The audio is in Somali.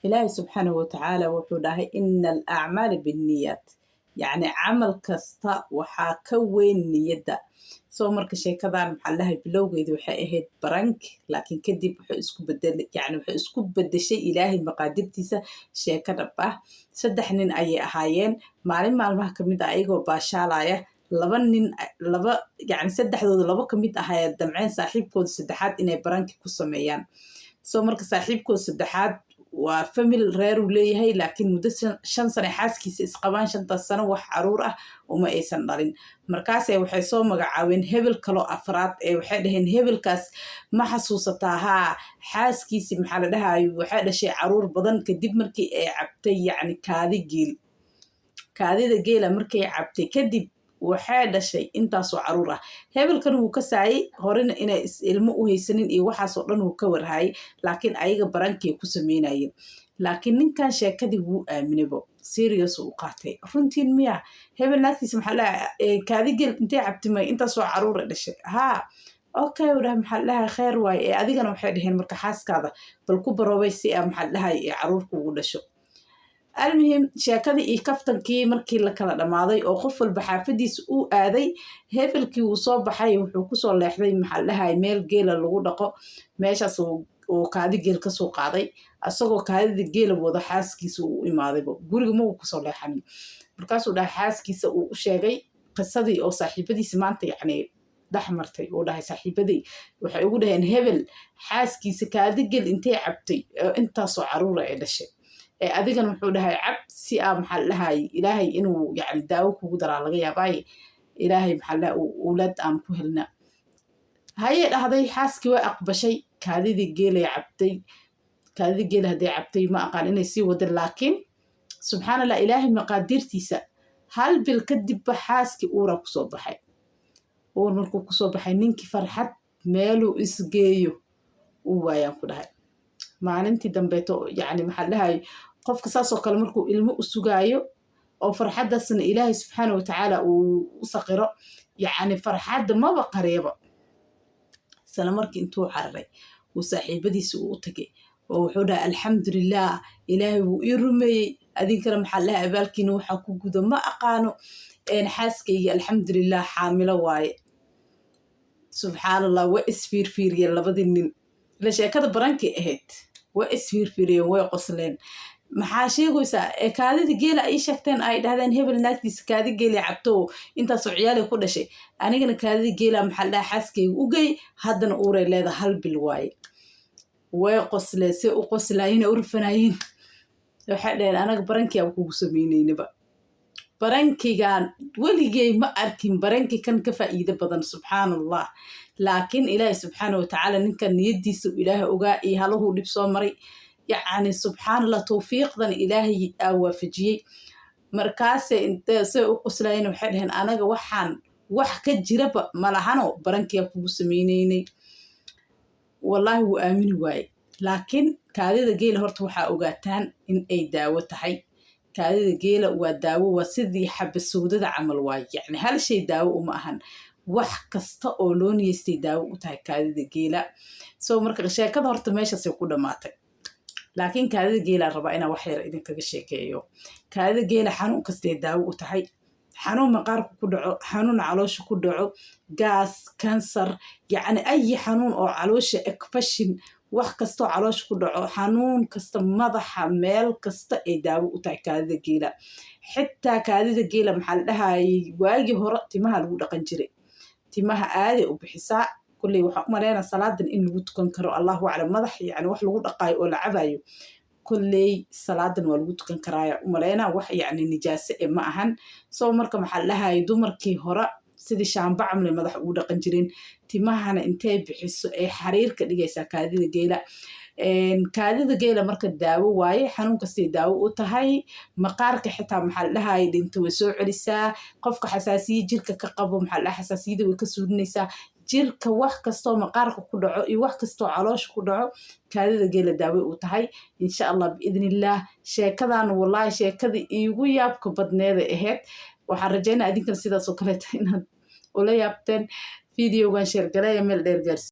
Ilaahay subxaanahu watacaala wuxuu dhahay: "Ina alacmaala binniyaat." Yacni camal kasta waxaa ka weyn niyadda. Soo marka sheekadan, maxaa lahay, bilowgeedi waxay ahayd prank, laakiin kadib wuxuu isku bedelay, yani wuxuu isku bedeshay, Ilaahay maqaadirtiisa, sheeko dhab ah. Saddex nin ayay ahaayeen. Maalin maalmaha kamid ah, ayagoo baashaalaya, laba nin, laba, yani saddexdooda labo kamid ah ayaa damceen saaxiibkooda saddexaad inay prank-i ku sameeyaan. Soo marka saaxiibkooda saddexaad waa family, reeruu leeyahay, laakiin muddo 5 sano xaaskiisa isqabaan. 5-taas sano wax caruur ah uma aysan dhalin. Markaase waxay soo magacaabeen hebel kaloo afraad ee waxay dhaheen: "Hebelkaas ma xasuusataa? Haa, xaaskiisi, maxaa la dhahayo, waxay dhashay caruur badan kadib markii ay cabtay, yacni, kaadi geel. Kaadida geela markay cabtay kadib waxay dhashay intaasoo caruur ah." Hebelkan wuu ka saayay horena inay ilmo u haysanin iyo waxaasoo dhan wuu ka warhaayay, laakiin ayaga prank-kay ku sameynayeen. Laakiin ninkan sheekadii wuu aaminaybo, serious u qaatay. "Runtiin miya? Hebel naagtiisa, maxaa dhahay, kaadi geel intay cabtay may intaasoo caruura dhashay? Haa, okay," u dhahay, maxaa dhahay, "kheyr waaye." Ee adigana, waxay dhaheen, marka xaaskaada bal ku baroobay si a, maxaa dhahay, ee caruurka ugu dhasho. Almuhim, sheekadii iyo kaftankii markii la kala dhammaaday oo qof walba xaafadiisa uu aaday, hebelkii wuu soo baxay. Wuxuu kusoo leexday, maxaa dhahay, meel geela lagu dhaqo. Meeshaas uu kaadi geel kasoo qaaday. Asagoo kaadida geela wado, xaaskiisa uu u imaadayba. Guriga ma uu kusoo leexanin. Markaasuu dhahay, xaaskiisa uu u sheegay qisadii oo saaxiibadiisa maanta, yacni, dhex martay. Uu dhahay: "Saaxiibaday waxay ugu dhaheen hebel xaaskiisa kaadi geel intay cabtay intaasoo caruura ay dhashay. Ee adigana," wuxuu dhahay, "cab si aa, maxaa la dhahay, Ilaahay inuu, yacni, daawo kugu daraa laga yaabaaye, Ilaahay, maxaa la dhahay, owlaad aan ku helna." Hayay dhahday xaaskii. Way aqbashay. Kaadidii geelay cabtay. Kaadidii geela hadday cabtay, ma aqaan inay sii wada, laakiin subxaan Allah, Ilaahay maqaadiirtiisa, hal bil kadibba xaaskii uuraa kusoo baxay. Uur markuu kusoo baxay, ninkii farxad meeluu isgeeyo uu waayaan ku dhahay. Maalintii dambeeto, yacni, maxaa dhahay, qofka saasoo kale markuu ilmo u sugaayo oo farxaddaasna Ilaahay subxaana watacaala uu u saqiro, yacni, farxadda maba qariyaba. Isla markii intuu cararay uu saaxiibadiisa uu u tagay oo wuxuu dhahay: "Alxamdulilah, Ilaahay wuu ii rumeeyey. Adinkana, maxaa dhahay, abaalkiina waxaa ku gudo ma aqaano. Xaaskayga, alxamdulilah, xaamilo waaye." Subxaan Allah, way isfiirfiiriyeen labadii nin. Ila sheekada prank-kay ahayd. Way isfiirfiiriyeen, way qosleen. "Maxaa sheegaysaa?" "Ee kaadida geela ay sheegteen, ay dhahdeen hebel naagtiisa kaadi geela cabto, intaasoo ciyaalay ku dhashay. Anigana kaadida geela, maxaa dhaha, xaaskayga u gey, haddana uuray leedahay, hal bil waaye." Way qosleen. Se u qoslaayeen, u rufanayeen, waxay dhaheen: "Anaga prank-kii aan kugu sameynaynaba, prank-igan weligey ma arkin prank-i kan ka faa'iido badan." Subxaan Allah. Laakiin Ilaahi subxaana watacaala ninkan niyadiisa uu Ilaahay ogaa iyo haluhuu dhib soo maray. Yacni, subxaan Allah, towfiiqdan Ilaahay aa waafajiyey. Markaase intee say u qoslayeen, waxay dhaheen: "Anaga waxaan wax ka jiraba malahano, prank-igaa kugu sameynaynay." Wallaahi wuu aamini waaye. Laakiin kaadida geela horta waxaa ogaataan in ay daawo tahay. Kaadida geela waa daawo, waa sidii xabasowdada camal waaye. Yacni hal shay daawo uma ahan, wax kasta oo loo niyeystay daawo u tahay kaadida geela. So marka sheekada horta meeshaasay ku dhammaatay. Laakiin kaadida geelaa rabaa inaan wax yar idinkaga sheekeeyo. Kaadida geela xanuun kastay daawo u tahay: xanuun maqaarku ku dhaco, xanuun caloosha ku dhaco, gaas, kansar, yacni ayi xanuun oo caloosha, infection, wax kastoo caloosha ku dhaco, xanuun kasta, madaxa, meel kasta ay daawo u tahay kaadida geela. Xitaa kaadida geela, maxaa la dhahayay, waagii hore timaha lagu dhaqan jiray, timaha aaday u bixisaa. Kulley waxaan u maleynaa salaadan in lagu tukan karo, Allahu aclam. Madax, yani, wax lagu dhaqaayo oo la cabayo, kolley salaadan waa lagu tukan karaaya u maleynaa. Wax, yacni, nijaase e ma ahan. So marka, maxaa la dhahayay, dumarkii hore sidii shaamba camal madax ugu dhaqan jireen. Timahana intay bixiso ee xariir ka dhigaysaa kaadida geela. Kaadida geela marka daawo waaye, xanuun kastay daawo u tahay. Maqaarka xitaa, maxaa la dhahayay, dhinto way soo celisaa. Qofka xasaasiye jirka ka qabo, maxaa la dhahay, xasaasiyada way ka suulinaysaa jirka. Wax kastoo maqaarka ku dhaco iyo wax kastoo caloosha ku dhaco, kaadida geela daawo u tahay, insha Allah, biidni illaah. Sheekadan, wallaahi, sheekadii iigu yaabka badneeda ahayd. Waxaan rajaynaa idinkana sidaas oo kaleeta inaad ula yaabteen. Videogan share gareeya, meel dheer gaarsi.